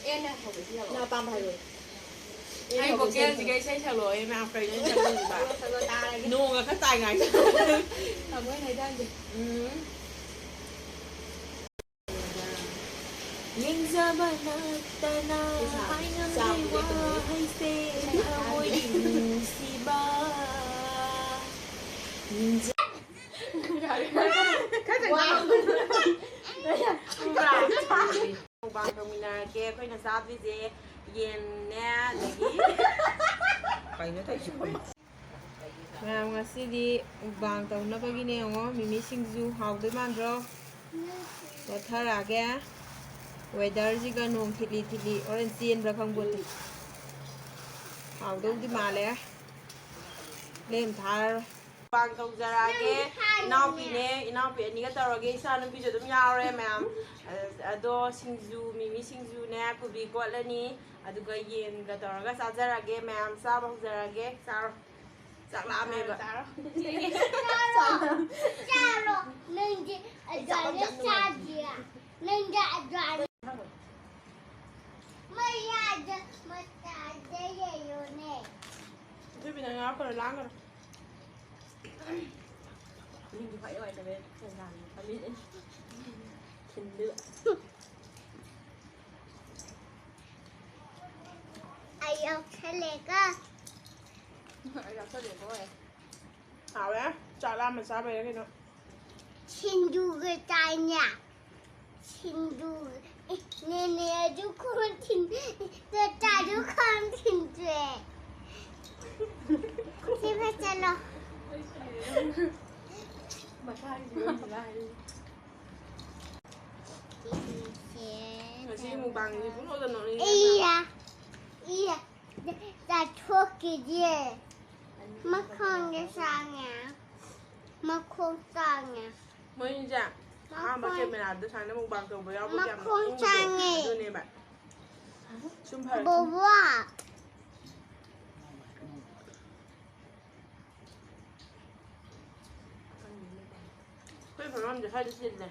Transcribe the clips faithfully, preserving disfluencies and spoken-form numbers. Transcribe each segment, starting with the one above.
ꯑꯦ, ꯅꯪ ꯍꯧꯕꯁꯤ ꯌꯥꯔꯣ? ꯅꯪ ꯑꯄꯥꯝꯕ ꯍꯥꯏꯔꯣ꯫ ꯑꯩ ꯚꯣꯀꯦꯜꯁꯤꯒ ꯏꯁꯩ ꯁꯛꯂꯛꯑꯣ꯫ ꯑꯩ ꯃꯌꯥꯝ ꯀꯩꯅꯣ ꯑꯩꯅ ꯁꯛꯂꯛꯏꯁꯤꯕ? ꯁꯛꯂꯣ ꯇꯥꯔꯒꯦ꯫ ꯅꯣꯡꯒ ꯈꯔ ꯇꯥꯏ ꯉꯥꯏꯁꯤ꯫ ꯊꯃꯣꯏ ꯍꯥꯏꯗꯥꯡꯗꯦ꯫ ꯎꯝ꯫ ꯌꯦꯡꯖꯕ ꯅꯠꯇꯅ ꯍꯥꯏꯉꯝꯗꯦ ꯋꯥꯍꯩꯁꯦ, ꯊꯃꯣꯏꯒꯤ ꯅꯨꯡꯁꯤꯕ꯫ ꯌꯦꯡꯖ- ꯃꯨꯛꯕꯥꯡ ꯇꯧꯃꯤꯟꯅꯔꯒꯦ꯫ ꯑꯩꯈꯣꯏꯅ ꯆꯥꯗꯣꯏꯁꯦ ꯌꯦꯟꯅꯦ, ꯑꯗꯒꯤ ꯀꯩꯅꯣ ꯇꯧꯏꯁꯤꯕꯣ? ꯃꯌꯥꯝ, ꯉꯁꯤꯗꯤ ꯃꯨꯛꯕꯥꯡ ꯇꯧꯅꯕꯒꯤꯅꯦ꯫ ꯌꯦꯡꯉꯣ, ꯃꯤꯃꯤ ꯁꯤꯡꯖꯨ ꯍꯥꯎꯗꯣꯏ ꯃꯥꯟꯗ꯭ꯔꯣ? ꯀꯣꯠꯊꯔꯛꯑꯒꯦ꯫ ꯋꯦꯗꯔꯁꯤꯒ ꯅꯣꯡ ꯊꯤꯠꯂꯤ ꯊꯤꯠꯂꯤ, ꯍꯣꯔꯦꯟ ꯆꯦꯟꯕ꯭ꯔꯥ ꯈꯪꯄꯣꯠꯇꯦ꯫ ꯍꯥꯎꯗꯧꯗꯤ ꯃꯥꯜꯂꯦ꯫ ꯂꯦꯝ ꯊꯥꯔꯔꯣꯏ꯫ ꯃꯨꯛꯕꯥꯡ ꯇꯧꯖꯔꯛꯑꯒꯦ꯫ ꯏꯅꯥꯎꯄꯤꯅꯦ, ꯏꯅꯥꯎꯄꯤ ꯑꯅꯤꯒ ꯇꯧꯔꯒꯦ꯫ ꯏꯆꯥ ꯅꯨꯄꯤꯁꯨ ꯑꯗꯨꯝ ꯌꯥꯎꯔꯦ ꯃꯌꯥꯝ꯫ ꯑꯗꯣ ꯁꯤꯡꯖꯨ, ꯃꯤꯃꯤ ꯁꯤꯡꯖꯨꯅꯦ, ꯀꯣꯕꯤ ꯀꯣꯠꯂꯅꯤ꯫ ꯑꯗꯨꯒ ꯌꯦꯟꯒ ꯇꯧꯔꯒ ꯆꯥꯖꯔꯒꯦ ꯃꯌꯥꯝ꯫ ꯆꯥꯕ ꯍꯧꯖꯔꯒꯦ꯫ ꯆꯥꯔꯣ꯫ ꯆꯥꯛ ꯂꯥꯝꯃꯦꯕ꯫ ꯆꯥꯔꯣ꯫ ꯆꯥꯔꯣ꯫ ꯅꯪꯗꯤ ꯑꯗꯨꯃꯥꯏꯅ ꯆꯥꯗꯤꯌꯦ꯫ ꯅꯪꯗꯤ ꯑꯗꯨꯃꯥꯏꯅ ꯃꯌꯥꯗ ꯃꯇꯥꯗ ꯌꯦꯡꯉꯨꯅꯦ꯫ ꯏꯊꯣꯏꯕꯤ, ꯅꯪ ꯉꯥꯎꯔꯛꯀꯅꯨ, ꯂꯥꯡꯒꯅꯨ꯫ ꯃꯤꯗꯤ ꯈ꯭ꯋꯥꯏ ꯅꯨꯡꯉꯥꯏꯇꯕ ꯁꯦꯟꯗꯥꯟ ꯐꯝꯃꯤꯁꯦ꯫ ꯊꯤꯟꯗꯣꯏꯕ꯫ ꯑꯩ ꯌꯥꯎꯁꯜꯂꯦꯀꯣ꯫ ꯑꯩ ꯌꯥꯎꯁꯜꯂꯦꯀꯣ꯫ ꯍꯥꯎꯋꯦ꯫ ꯆꯥꯛ ꯂꯥꯝꯃ ꯆꯥꯕꯩꯔ ꯀꯩꯅꯣ꯫ ꯁꯤꯡꯖꯨꯒ ꯆꯥꯏꯅꯦ꯫ ꯁꯤꯡꯖꯨ, ꯅꯦꯅꯦ ꯑꯗꯨ ꯈꯣꯟ ꯊꯤꯟ, ꯇꯇꯥꯗꯨ ꯈꯣꯟ ꯊꯤꯟꯗ꯭ꯔꯦ꯫ ꯁꯤ ꯐꯖꯅ꯫ ꯉꯁꯤꯒꯤ ꯃꯨꯛꯕꯥꯡꯁꯤꯗꯤ ꯄꯨꯡꯅꯣꯛꯇ ꯅꯣꯛꯅꯤꯡꯉꯦ꯫ ꯏꯌꯥ, ꯏꯌꯥ, ꯆꯥꯊꯣꯛꯈꯤꯒꯦ꯫ ꯃꯈꯣꯡꯗ ꯆꯥꯡꯉꯦ꯫ ꯃꯈꯣꯡ ꯆꯥꯡꯉꯦ꯫ ꯃꯣꯏꯅꯤꯁꯦ ꯑꯍꯥꯟꯕ ꯃꯈꯣꯡ ꯀꯦꯃꯦꯔꯥꯗ ꯁꯨꯃꯥꯏꯅ ꯃꯨꯛꯕꯥꯡ ꯇꯧꯕ ꯌꯥꯎꯕ ꯀꯌꯥꯝ ꯃꯈꯣꯡ ꯅꯣꯛꯅꯤꯡꯗ꯭ꯔꯣ? ꯆꯥꯡꯉꯦ꯫ ꯑꯗꯨꯅꯦꯕ꯫ ꯁꯨꯝ ꯐꯔꯦ꯫ ꯕꯣꯕꯣ꯫ ꯑꯩꯈꯣꯏ ꯐꯝꯐꯝꯁꯦ ꯈꯔꯗꯤ ꯆꯤꯜꯂꯦ꯫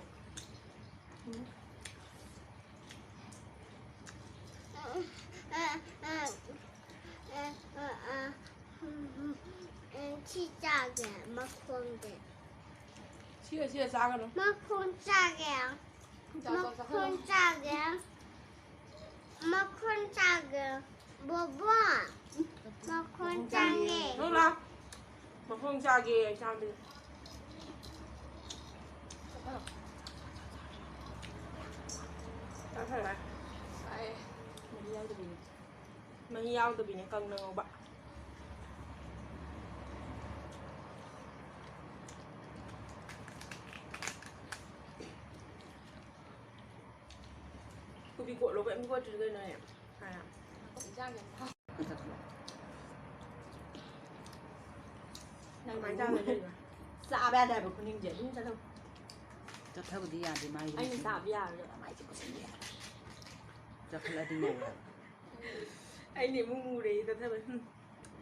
ꯃꯈꯣꯡꯁꯦ꯫ ꯁꯤꯒ ꯁꯤꯒ ꯆꯥꯒꯅꯨ꯫ ꯃꯈꯣꯡ ꯆꯥꯒꯦ꯫ ꯆꯥ, ꯆꯥ, ꯆꯥ꯫ ꯃꯈꯣꯡ ꯆꯥꯒꯦ꯫ ꯃꯈꯣꯡ ꯆꯥꯒꯦ꯫ ꯕꯣꯕꯣ꯫ ꯃꯈꯣꯡ ꯆꯥꯒꯦ꯫ ꯅꯪ ꯂꯥ꯫ ꯃꯈꯣꯡ ꯆꯥꯒꯦ, ꯆꯥꯕꯗꯤ꯫ ꯆꯥꯊꯔꯦ꯫ ꯆꯥꯏꯌꯦ꯫ ꯃꯍꯤ ꯌꯥꯎꯗꯕꯤꯅꯦ꯫ ꯃꯍꯤ ꯌꯥꯎꯗꯕꯤꯅꯦ, ꯀꯪꯅ ꯉꯧꯕ꯫ ꯀꯣꯕꯤ ꯀꯣꯠꯂꯣ, ꯀꯩꯝ ꯀꯣꯠꯇ꯭ꯔꯤ ꯀꯩꯅꯣꯅꯦ꯫ ꯍꯥꯏꯔ꯫ ꯏꯟꯖꯥꯡ ꯌꯥꯝ ꯍꯥꯎ-, ꯅꯪ ꯀꯃꯥꯏꯅ ꯆꯥꯗꯣꯏꯅꯣ? ꯆꯥꯕ ꯌꯥꯗꯦ ꯍꯥꯏꯕ ꯈꯨꯅꯤꯡꯁꯦ꯫ ꯑꯗꯨꯝ ꯆꯠꯊꯧ꯫ ꯆꯠꯊꯕꯗꯤ ꯌꯥꯗꯦ ꯃꯥꯏꯁꯦ꯫ ꯑꯩꯅ ꯆꯥꯕ ꯌꯥꯔꯣꯏ꯫ ꯃꯥꯏꯁꯦ ꯀꯨꯞꯁꯟꯕ ꯌꯥꯔꯣꯏ꯫ ꯆꯠꯈꯠꯂꯗꯤ ꯉꯧꯋꯦ ꯍꯥꯏꯕ꯫ ꯑꯩꯅꯦ ꯑꯃꯨꯛ ꯃꯨꯔꯦ ꯆꯠꯊꯕ꯫ ꯎꯝ꯫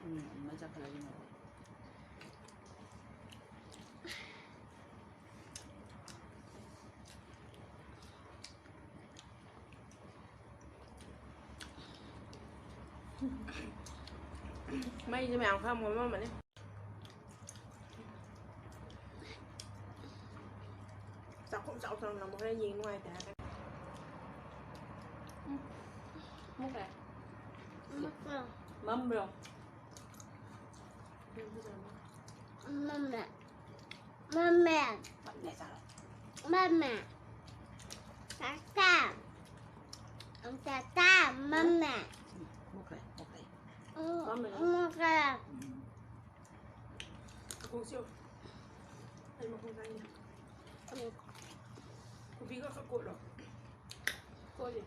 ꯎꯝ, ꯑꯃ ꯆꯠꯈꯠꯂꯗꯤ ꯉꯧꯋꯦ꯫ ꯃꯩꯁꯦ ꯃꯌꯥꯝ ꯈꯔ ꯃꯣꯠꯂꯝꯃꯅꯤ꯫ ꯆꯥꯛꯈꯨꯝ ꯆꯥꯎ ꯆꯥꯎꯅ ꯑꯃꯨꯛ ꯍꯣꯔꯦꯟ ꯌꯦꯡ ꯅꯨꯡꯉꯥꯏꯇꯦ ꯍꯥꯏꯔꯒ꯫ ꯎꯝ꯫ ꯃꯨꯠꯈ꯭ꯔꯦ? ꯃꯨꯠꯈ꯭ꯔꯦ꯫ ꯃꯝꯕ꯭ꯔꯣ? ꯃꯝꯃꯦ꯫ ꯃꯝꯃꯦ꯫ ꯃꯝꯃꯦ ꯆꯥꯔꯣ꯫ ꯃꯝꯃꯦ꯫ ꯇꯥꯇꯥ꯫ ꯇꯥꯇꯥ, ꯃꯝꯃꯦ꯫ ꯎꯝ, ꯃꯨꯠꯈ꯭ꯔꯦ, ꯃꯨꯠꯈ꯭ꯔꯦ꯫ ꯎꯝ, ꯃꯝꯃꯦ꯫ ꯃꯨꯠꯈ꯭ꯔꯦ꯫ ꯎꯝ꯫ ꯃꯈꯣꯡꯁꯦ ꯌꯦꯡꯉꯨ꯫ ꯑꯩ ꯃꯈꯣꯡ ꯆꯥꯅꯤꯡꯉꯦ꯫ ꯀꯣꯕꯤꯒ ꯈꯔ ꯀꯣꯠꯂꯣ꯫ ꯀꯣꯠꯂꯤ꯫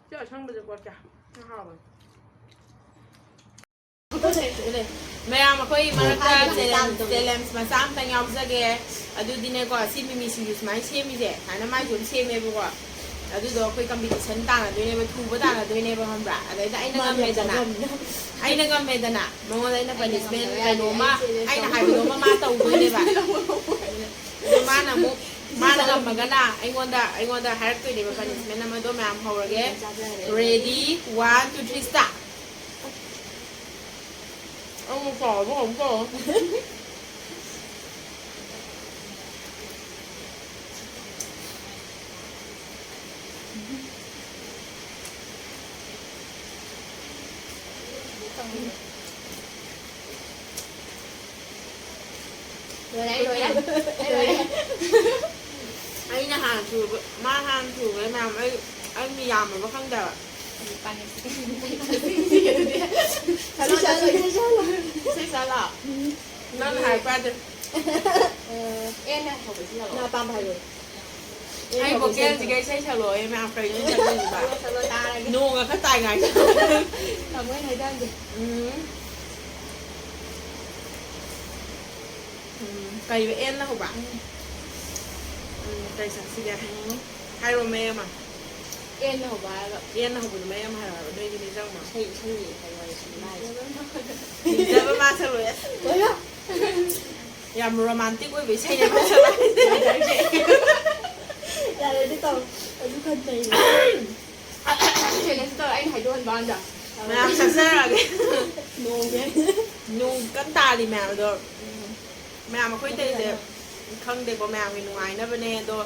ꯁꯤ ꯑꯁꯪꯕꯁꯦ ꯀꯣꯠꯀꯦ꯫ ꯌꯥꯝ ꯍꯥꯎꯕꯅꯦ꯫ ꯃꯌꯥꯝ, ꯑꯩꯈꯣꯏ ꯃꯔꯛꯇ ꯆꯦꯂꯦꯟꯖ, ꯆꯦꯂꯦꯟꯖ ꯃꯆꯥ ꯑꯝꯇꯪ ꯌꯥꯎꯖꯒꯦ꯫ ꯑꯗꯨꯗꯤꯅꯦꯀꯣ, ꯁꯤ ꯃꯤꯃꯤ ꯁꯤꯡꯖꯨ ꯁꯨꯃꯥꯏꯅ ꯁꯦꯝꯃꯤꯁꯦ, ꯁꯨꯃꯥꯏꯅ ꯃꯥꯏꯁꯨ ꯑꯗꯨꯝ ꯁꯦꯝꯃꯦꯕꯀꯣ꯫ ꯑꯗꯨꯗꯣ ꯑꯩꯈꯣꯏ ꯀꯝꯄꯤꯇꯤꯁꯟ ꯇꯥꯟꯅꯗꯣꯏꯅꯦꯕ, ꯊꯨꯕ ꯇꯥꯟꯅꯗꯣꯏꯅꯦꯕ, ꯈꯪꯕ꯭ꯔꯥ? ꯑꯗꯩꯗ ꯑꯩꯅ ꯉꯝꯃꯦꯗꯅ, ꯑꯩꯅ ꯉꯝꯃꯦꯗꯅ, ꯃꯉꯣꯟꯗ ꯑꯩꯅ ꯄꯅꯤꯁꯃꯦꯟ ꯀꯩꯅꯣꯝꯃ, ꯑꯩꯅ ꯍꯥꯏꯕꯗꯣꯃ ꯃꯥ ꯇꯧꯗꯣꯏꯅꯦꯕ꯫ ꯑꯗꯣ ꯃꯥꯅ ꯑꯃꯨꯛ ꯃꯥꯅ ꯉꯝꯃꯒꯅ ꯑꯩꯉꯣꯟꯗ ꯑꯩꯉꯣꯟꯗ ꯍꯥꯏꯔꯛꯇꯣꯏꯅꯦꯕ ꯄꯅꯤꯁꯃꯦꯟ ꯑꯃꯗꯣ꯫ ꯃꯌꯥꯝ ꯍꯧꯔꯒꯦ꯫ Ready, one, two, three, start. ꯑꯃꯨꯛ ꯁꯥꯎꯔꯕ ꯀꯩꯅꯣꯝ ꯇꯧꯔꯦ꯫ ꯂꯣꯏꯔꯦ, ꯂꯣꯏꯔꯦ꯫ ꯂꯣꯏꯔꯦ꯫ ꯑꯩꯅ ꯍꯥꯟꯅ ꯁꯨꯕ, ꯃꯥ ꯍꯥꯟꯅ ꯁꯨꯕꯗ ꯃꯌꯥꯝ ꯑꯩ, ꯑꯩ ꯃꯤ ꯌꯥꯝꯃꯕ ꯈꯪꯗꯕ꯫ ꯏꯁꯩ ꯁꯛꯍꯜꯂꯣ, ꯏꯁꯩ ꯁꯛꯍꯜꯂꯣ꯫ ꯏꯁꯩ ꯁꯛꯍꯜꯂꯣ? ꯎꯝ꯫ ꯅꯪꯅ ꯍꯥꯏꯔꯛꯄ ꯌꯥꯗꯦ꯫ ꯑꯦ, ꯑꯦꯟꯅ ꯍꯧꯕꯁꯤ ꯁꯛꯂꯛꯑꯣ꯫ ꯅꯪ ꯑꯄꯥꯝꯕ ꯍꯥꯏꯔꯣ꯫ ꯑꯩ vocalꯁꯤꯒ ꯏꯁꯩ ꯁꯛꯂꯛꯑꯣ, ꯑꯩ ꯃꯌꯥꯝ ꯀꯩꯅꯣ ꯁꯛꯂꯛꯏꯁꯤꯕ? ꯁꯛꯂꯛꯑꯣ, ꯇꯥꯔꯒꯦ꯫ ꯅꯣꯡꯒ ꯈꯔ ꯇꯥꯏ ꯉꯥꯏꯁꯤ꯫ ꯊꯃꯣꯏ ꯍꯥꯏꯗꯍꯟꯒꯦ꯫ ꯎꯝ꯫ ꯎꯝ, ꯀꯩꯕ? ꯑꯦꯟꯅ ꯍꯧꯕ? ꯎꯝ꯫ ꯎꯝ, ꯀꯩ ꯁꯛꯁꯤꯒꯦ? ꯎꯝ꯫ ꯍꯥꯏꯔꯣ, ꯃꯌꯥꯝ ꯑꯃ꯫ ꯑꯦꯟꯅ ꯍꯧꯕ ꯍꯥꯏꯔꯒ꯫ ꯑꯦꯟꯅ ꯍꯧꯕꯗꯣ ꯃꯌꯥꯝ ꯍꯥꯏꯔꯣ ꯍꯥꯏꯕ, ꯅꯣꯏꯒꯤ ꯅꯤꯡꯁꯤꯡꯕ꯫ ꯏꯁꯩ, ꯏꯁꯩ ꯍꯥꯏꯌꯣ ꯍꯥꯏꯁꯤꯅꯤ ꯃꯥ ꯍꯥꯏꯁꯦ꯫ ꯅꯤꯡꯖꯕ ꯃꯥ ꯁꯛꯂꯛꯑꯣ꯫ ꯂꯣꯏꯔꯦ꯫ ꯌꯥꯝ romantic ꯑꯣꯏꯕ ꯏꯁꯩꯅꯦ ꯃꯥ ꯁꯛꯂꯛꯏꯁꯦ꯫ ꯌꯥꯔꯦ, ꯑꯗꯨ ꯇꯧ꯫ ꯑꯗꯨ ꯈꯟꯕꯩꯅꯦ꯫ Challenge ꯇꯧꯔ ꯑꯩꯅ ꯍꯥꯏꯗꯣꯛꯍꯟꯕ ꯋꯥꯅꯤꯗ꯫ ꯃꯌꯥꯝ ꯁꯛꯆꯔꯛꯑꯒꯦ꯫ ꯅꯣꯡꯁꯦ꯫ ꯅꯣꯡ ꯀꯟꯅ ꯇꯥꯔꯤ ꯃꯌꯥꯝ ꯑꯗꯣ꯫ ꯎꯝ꯫ ꯃꯌꯥꯝ ꯑꯩꯈꯣꯏ ꯇꯧꯔꯤꯁꯦ ꯈꯪꯗꯦꯀꯣ, ꯃꯌꯥꯝꯒꯤ ꯅꯨꯡꯉꯥꯏꯅꯕꯅꯦ ꯑꯗꯣ,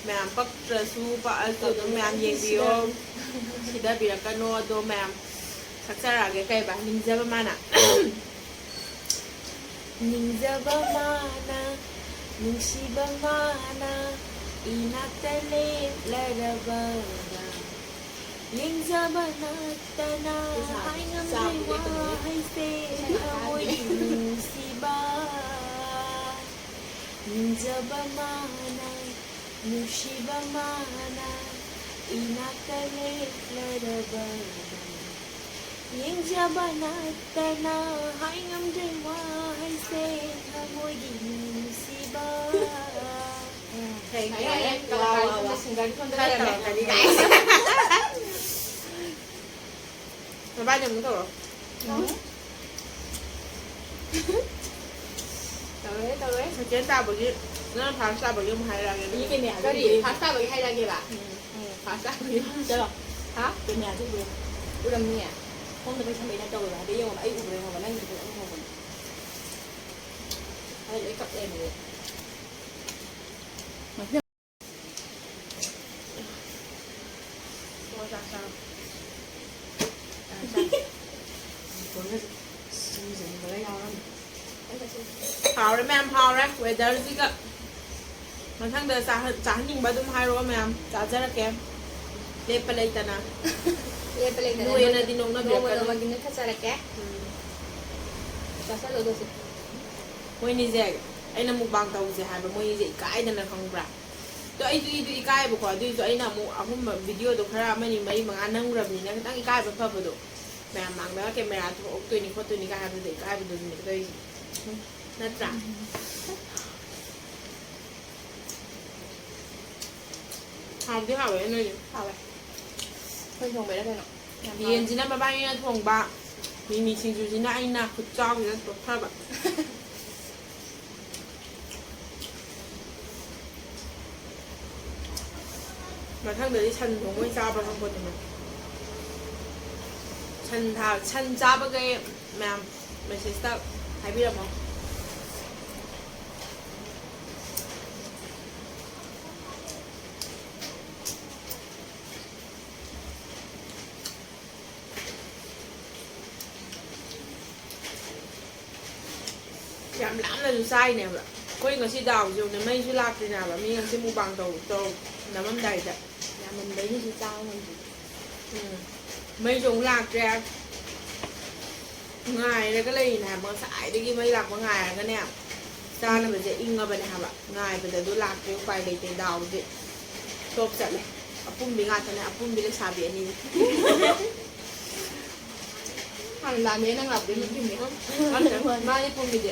ꯃꯌꯥꯝ ꯄꯛꯇ꯭ꯔꯁꯨ ꯄꯛꯑꯁꯨ ꯑꯗꯨꯝ ꯃꯌꯥꯝ ꯌꯦꯡꯕꯤꯌꯣ, ꯁꯤꯗꯕꯤꯔꯛꯀꯅꯣ꯫ ꯑꯗꯣ ꯃꯌꯥꯝ ꯁꯛꯆꯔꯛꯑꯒꯦ꯫ ꯀꯩꯕ? ꯅꯤꯡꯖꯕ ꯃꯥꯅ꯫ ꯅꯤꯡꯖꯕ ꯃꯥꯅ, ꯅꯨꯡꯁꯤꯕ ꯃꯥꯅ, ꯏꯅꯥꯛꯇ ꯂꯦꯞꯂꯔꯕ꯫ ꯂꯦꯡꯖꯕ ꯅꯠꯇꯅ ꯍꯥꯏ ꯉꯝꯗ꯭ꯔꯦ ꯋꯥꯍꯩꯁꯦ, ꯊꯃꯣꯏꯒꯤ ꯅꯨꯡꯁꯤꯕ꯫ ꯅꯤꯡꯖꯕ ꯃꯥꯅ, ꯅꯨꯡꯁꯤꯕ ꯃꯥꯅ, ꯏꯅꯥꯛꯇ ꯂꯦꯞꯂꯔꯕ꯫ ꯌꯦꯡꯖꯕ ꯅꯠꯇꯅ ꯍꯥꯏ ꯉꯝꯗ꯭ꯔꯦ ꯋꯥꯍꯩꯁꯦ, ꯊꯃꯣꯏꯒꯤ ꯅꯨꯡꯁꯤꯕ꯫ ꯎꯝ, ꯌꯥꯔꯦ, ꯌꯥꯔꯦ꯫ ꯋꯥ, ꯋꯥ, ꯋꯥ꯫ ꯀꯂꯥꯀꯥꯔ ꯁꯤꯡꯒꯔꯒꯤ ꯁꯣꯝꯗ ꯈꯔ ꯂꯩꯔꯝꯃꯦ꯫ ꯇꯧꯔꯛꯀꯅꯤ꯫ ꯅꯕꯥꯅꯤ ꯑꯃꯨꯛ ꯇꯧꯔꯣ꯫ ꯎꯝ꯫ ꯇꯧꯔꯣꯏꯍꯦ, ꯇꯧꯔꯣꯏꯍꯦ꯫ ꯁꯦꯀꯦꯟ ꯇꯥꯕꯒꯤ, ꯅꯪ ꯐꯥꯔꯁ ꯇꯥꯕꯒꯤ ꯑꯃꯨꯛ ꯍꯥꯏꯔꯛꯑꯒꯦ, ꯑꯗꯨꯒ꯫ ꯀꯔꯤ? ꯐꯥꯔꯁ ꯇꯥꯕꯒꯤ ꯍꯥꯏꯔꯛꯑꯒꯦꯕ? ꯎꯝ꯫ ꯎꯝ, ꯐꯥꯔꯁ ꯇꯥꯕꯒꯤ꯫ ꯆꯠꯂꯣ꯫ ꯍꯥ? ꯀꯦꯃꯦꯔꯥꯁꯦ ꯎꯕ꯭ꯔꯣ? ꯎꯔꯝꯅꯤꯌꯦ꯫ ꯐꯣꯟꯗ ꯄꯩꯁꯟꯕꯩ ꯇꯥꯏꯞ ꯇꯧꯋꯦꯕ꯫ ꯍꯥꯏꯐꯦꯠ ꯌꯦꯡꯉꯣꯕ꯫ ꯑꯩ ꯎꯕ꯭ꯔꯥ ꯌꯦꯡꯉꯣꯕ꯫ ꯅꯪꯒꯤꯗꯨ ꯑꯗꯨꯝ ꯎꯍꯧꯕꯅꯦ꯫ ꯑꯩ ꯂꯣꯏ ꯀꯛ ꯂꯩꯔꯝꯃꯦ꯫ ꯃꯣꯔꯣꯛ ꯆꯥ ꯆꯥꯔꯣ꯫ ꯆꯥ ꯆꯥ꯫ ꯍꯥꯎꯔꯦ ꯃꯌꯥꯝ, ꯍꯥꯎꯔꯦ꯫ Weatherꯁꯤꯒ꯫ ꯃꯊꯪꯗ ꯆꯥꯍꯟ-, ꯆꯥꯍꯟꯅꯤꯡꯕ ꯑꯗꯨꯝ ꯍꯥꯏꯔꯛꯑꯣ ꯃꯌꯥꯝ, ꯆꯥꯖꯔꯛꯀꯦ꯫ ꯂꯦꯞꯄ ꯂꯩꯇꯅ꯫ ꯂꯦꯞꯄ ꯂꯩꯇꯅ꯫ ꯅꯣꯏ ꯑꯅꯗꯤ ꯅꯣꯛꯅꯕꯤꯔꯛꯀꯅꯨ꯫ ꯅꯣꯡꯃ ꯅꯣꯡꯃꯒꯤ ꯅꯣꯏꯈꯠꯆꯔꯛꯀꯦ꯫ ꯎꯝ꯫ ꯆꯥꯁꯜꯂꯣ ꯑꯗꯨꯁꯨ꯫ ꯃꯣꯏꯅꯤꯁꯦ ꯑꯩꯅ mukbang ꯇꯧꯁꯦ ꯍꯥꯏꯕ, ꯃꯣꯏꯅꯤꯁꯦ ꯏꯀꯥꯏꯗꯅ, ꯈꯪꯕ꯭ꯔꯥ? ꯑꯗꯣ ꯑꯩꯗꯤ, ꯑꯩꯗꯤ ꯏꯀꯥꯏꯕꯀꯣ, ꯑꯗꯨꯏꯁꯨ ꯑꯩꯅ ꯑꯃꯨꯛ ꯑꯍꯨꯝ videoꯗꯣ ꯈꯔ ꯑꯃꯅꯤ ꯃꯔꯤ ꯃꯉꯥ ꯅꯝꯈ꯭ꯔꯕꯅꯤꯅ ꯈꯤꯇꯪ ꯏꯀꯥꯏꯕ ꯐꯕꯗꯣ꯫ ꯃꯌꯥꯝ ꯃꯥꯡꯗꯒ camera ꯊꯣꯛꯇꯣꯏꯅꯤ ꯈꯣꯠꯇꯣꯏꯅꯤꯒ ꯍꯥꯏꯕꯗꯨꯗ ꯏꯀꯥꯏꯕꯗꯨꯅꯦ ꯇꯧꯔꯤꯁꯦ꯫ ꯅꯠꯇ꯭ꯔꯥ? ꯍꯥꯎꯗꯤ ꯍꯥꯎꯋꯦ ꯅꯣꯏꯗꯤ꯫ ꯍꯥꯎꯋꯦ꯫ ꯑꯩꯈꯣꯏ ꯊꯣꯡꯕꯩꯔꯥ ꯀꯩꯅꯣ? ꯌꯥꯝ ꯍꯥꯎꯋꯦ꯫ ꯌꯦꯟꯁꯤꯅ ꯃꯕꯥꯅꯤꯅ ꯊꯣꯡꯕ, ꯃꯤꯃꯤ ꯁꯤꯡꯖꯨꯁꯤꯅ ꯑꯩꯅ ꯈꯨꯠꯆꯥꯎꯁꯤꯗ ꯇꯣꯠꯊꯕ꯫ ꯃꯊꯪꯗꯗꯤ ꯁꯟ ꯊꯣꯡꯕ ꯑꯣꯏꯅ ꯆꯥꯕ꯭ꯔꯥ ꯈꯪꯄꯣꯠꯇꯦ ꯃꯣꯏ꯫ ꯁꯟ ꯊꯥ-, ꯁꯟ ꯆꯥꯕꯈꯩ ꯃꯌꯥꯝ messageꯇ ꯍꯥꯏꯕꯤꯔꯝꯃꯣ꯫ ꯌꯥꯝ ꯂꯥꯝꯅꯁꯨ ꯆꯥꯏꯅꯦꯕ꯫ ꯑꯩꯈꯣꯏ ꯉꯁꯤ ꯗꯥꯎꯁꯦ ꯌꯦꯡꯉꯨꯅꯦ, ꯃꯩꯁꯨ ꯂꯥꯛꯇ꯭ꯔꯤꯅꯦꯕ꯫ ꯃꯤ ꯉꯁꯤ mukbang ꯇꯧ-, ꯇꯧ-, ꯅꯝꯃꯝꯗꯥꯏꯗ꯫ ꯌꯥꯝꯃꯟꯕꯩꯅꯤꯁꯨ ꯆꯥꯕ ꯉꯝꯗ꯭ꯔꯤꯗꯣ꯫ ꯎꯝ꯫ ꯃꯩꯁꯨ ꯑꯃꯨꯛ ꯂꯥꯛꯇ꯭ꯔꯦ꯫ ꯉꯥꯏꯔꯒ ꯂꯩꯔꯤꯅꯦ ꯍꯥꯏꯕ꯫ ꯉꯁꯥꯏꯗꯒꯤ ꯃꯩ ꯂꯥꯛꯄ ꯉꯥꯏꯔꯒꯅꯦ꯫ ꯆꯥꯅꯕꯁꯦ ꯏꯪꯉꯕꯅꯦ ꯍꯥꯏꯕ꯫ ꯉꯥꯏꯕꯗ ꯑꯗꯨ ꯂꯥꯛꯇ꯭ꯔꯦ꯫ ꯎꯄꯥꯏ ꯂꯩꯇꯦ꯫ ꯗꯥꯎꯗꯤ flop ꯆꯠꯂꯦ꯫ ꯑꯄꯨꯝꯕꯤ ꯉꯥꯛꯇꯅꯦ꯫ ꯑꯄꯨꯝꯕꯤ ꯂꯩꯁꯥꯕꯤ ꯑꯅꯤꯅꯤ꯫ ꯍꯥꯟꯅ ꯂꯥꯛꯑꯝꯃꯦ, ꯅꯪ ꯂꯥꯛꯄꯗꯩ ꯃꯨꯠꯈꯤꯕꯅꯦ꯫ ꯃꯥꯅꯦ, ꯄꯨꯡꯒꯤꯗꯤ꯫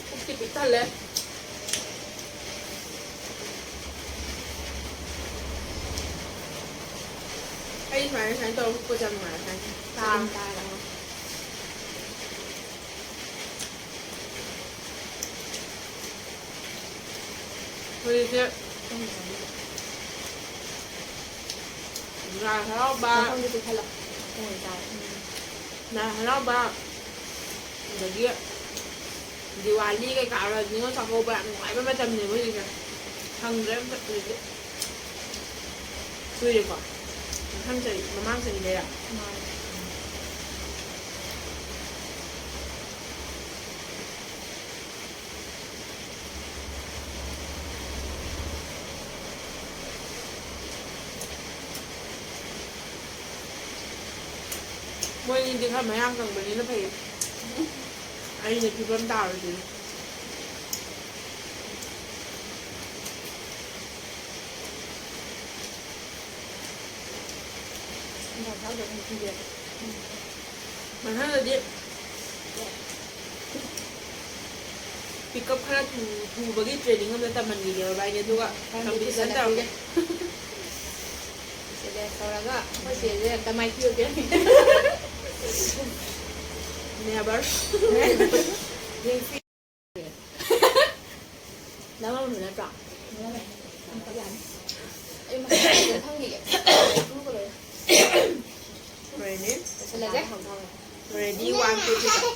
ꯄꯨꯛꯇꯤ ꯄꯤꯛ ꯊꯜꯂꯦ꯫ ꯁꯨꯃꯥꯏꯅ, ꯁꯨꯃꯥꯏꯅ ꯇꯧꯔꯒ ꯍꯨꯠꯄꯁꯦ ꯌꯥꯝ ꯅꯨꯡꯉꯥꯏꯔꯦ, ꯁꯨꯃꯥꯏꯅ꯫ ꯇꯥꯔꯦ꯫ ꯇꯥꯔꯦ꯫ ꯍꯧꯖꯤꯛꯁꯦ ꯂꯥꯏ ꯍꯔꯥꯎꯕ, ꯃꯐꯝꯗꯨ ꯄꯤꯈꯠꯂꯣ꯫ ꯎꯝ, ꯆꯥꯔꯦ꯫ ꯂꯥꯏ ꯍꯔꯥꯎꯕ, ꯑꯗꯒꯤ ꯗꯤꯋꯥꯂꯤ ꯀꯩꯀꯥ, ꯅꯤꯉꯣꯜ ꯆꯥꯛꯀꯧꯕ, ꯌꯥꯝ ꯅꯨꯡꯉꯥꯏꯕ ꯃꯇꯝꯅꯦꯕ ꯍꯧꯖꯤꯛꯁꯦ꯫ ꯐꯪꯗ꯭ꯔꯦ ꯑꯝꯇ ꯍꯧꯖꯤꯛꯇꯤ꯫ ꯀꯨꯏꯔꯦꯀꯣ? ꯃꯊꯪ ꯆꯍꯤ, ꯃꯃꯥꯡ ꯆꯍꯤꯗꯩꯔ? ꯃꯥꯅꯦ꯫ ꯃꯣꯏꯅꯤꯗꯤ ꯈꯔ ꯃꯌꯥꯡ ꯀꯪꯕꯅꯤꯅ ꯐꯩꯌꯦ꯫ ꯑꯩꯅ ꯐꯤꯕꯝ ꯇꯥꯔꯣꯏꯗꯣꯏꯅꯤ꯫ ꯃꯊꯪꯗꯗꯤ pickup ꯈꯔ ꯊꯨ-, ꯊꯨꯕꯒꯤ training ꯑꯃ ꯇꯝꯍꯟꯈꯤꯒꯦꯕ ꯚꯥꯏꯅꯦ, ꯑꯗꯨꯒ ꯈꯔ competition ꯇꯧꯔꯒꯦ꯫ ꯁꯤꯗ ꯇꯧꯔꯒ ꯑꯩꯈꯣꯏ ꯆꯦꯁꯦ ꯑꯝꯇ ꯃꯥꯏꯊꯤꯕ ꯄꯤꯔꯝꯒꯦ꯫ Never꯫ ꯅꯪ ꯑꯃꯨꯛ ꯅꯠꯇ꯭ꯔꯣ? ꯌꯥꯅꯤ꯫ ꯑꯩ ꯃꯈꯥ ꯈꯪꯈꯤꯒꯦ꯫ Blue colour꯫ Ready? ꯂꯣꯏꯁꯤꯜꯂꯁꯦ꯫ Ready, one, two, three.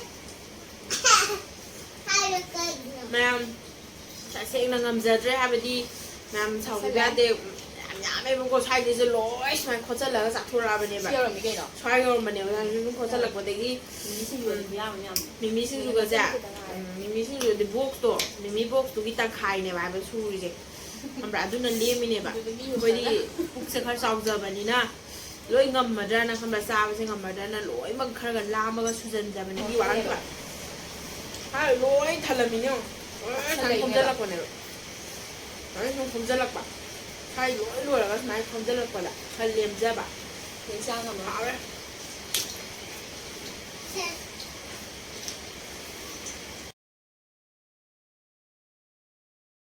ꯃꯌꯥꯝ, ꯇꯁꯦꯡꯅ ꯉꯝꯖꯗ꯭ꯔꯦ ꯍꯥꯏꯕꯗꯤ, ꯃꯌꯥꯝ ꯁꯥꯎꯕꯤꯕ ꯌꯥꯗꯦ꯫ ꯌꯥꯝ ꯌꯥꯝꯃꯦꯕꯀꯣ, ꯁ꯭ꯋꯥꯏꯗꯩꯁꯦ ꯂꯣꯏ ꯁꯨꯃꯥꯏꯅ ꯈꯣꯠꯆꯜꯂꯒ ꯆꯥꯊꯣꯔꯛꯑꯕꯅꯦꯕ꯫ ꯁꯤ ꯌꯧꯔꯝꯃꯤ ꯀꯩꯅꯣ? ꯁ꯭ꯋꯥꯏ ꯌꯧꯔꯝꯕꯅꯦꯕ, ꯅꯪꯁꯨ ꯑꯗꯨꯝ ꯈꯣꯠꯆꯜꯂꯛꯄꯗꯒꯤ꯫ ꯃꯤꯃꯤ ꯁꯤꯡꯖꯨ ꯑꯗꯨꯝ ꯌꯥꯝ ꯌꯥꯝ꯫ ꯃꯤꯃꯤ ꯁꯤꯡꯖꯨꯒꯁꯦ, ꯈꯤꯇꯪ ꯉꯥꯏꯔꯦ꯫ ꯎꯝ, ꯃꯤꯃꯤ ꯁꯤꯡꯖꯨꯗꯤ box ꯇꯣ, ꯃꯤꯃꯤ box ꯇꯨꯒꯤ ꯇꯪꯈꯥꯏꯅꯦꯕ ꯍꯥꯏꯕ ꯁꯨꯔꯤꯁꯦ꯫ ꯈꯪꯕ꯭ꯔꯥ? ꯑꯗꯨꯅ ꯂꯦꯝꯃꯤꯅꯦꯕ꯫ ꯑꯗꯨꯗꯤ ꯃꯤ ꯑꯩꯈꯣꯏꯗꯤ ꯎꯁꯜꯂꯒ꯫ ꯄꯨꯛꯁꯦ ꯈꯔ ꯆꯥꯎꯖꯕꯅꯤꯅ ꯂꯣꯏ ꯉꯝꯃꯗ꯭ꯔꯅ, ꯈꯪꯕ꯭ꯔꯥ? ꯆꯥꯕꯁꯦ ꯉꯝꯃꯗ꯭ꯔꯅ ꯂꯣꯏꯅꯃꯛ ꯈꯔꯒ ꯂꯥꯝꯃꯒ ꯁꯨꯖꯟꯖꯕꯅꯦ꯫ ꯃꯤ ꯋꯥꯔꯝꯗ꯭ꯔꯥ? ꯍꯥꯏ, ꯂꯣꯏ ꯊꯜꯂꯝꯃꯤꯅꯦ ꯌꯦꯡꯉꯣ꯫ ꯂꯣꯏ ꯁꯨꯃꯥꯏꯅ ꯊꯜꯂꯛꯏꯅꯦꯕ꯫ ꯈꯣꯝꯖꯜꯂꯛꯄꯅꯦꯕ꯫ ꯂꯣꯏ ꯁꯨꯝ ꯈꯣꯝꯖꯜꯂꯛꯄ꯫ ꯁ꯭ꯋꯥꯏ ꯂꯣꯏ ꯂꯣꯏꯔꯒ ꯁꯨꯃꯥꯏꯅ ꯈꯣꯝꯖꯜꯂꯛꯄꯗ ꯈꯔ ꯂꯦꯝꯖꯕ꯫ ꯂꯣꯏ ꯆꯥ ꯉꯝꯃꯔꯣꯏ꯫ ꯍꯥꯎꯔꯦ꯫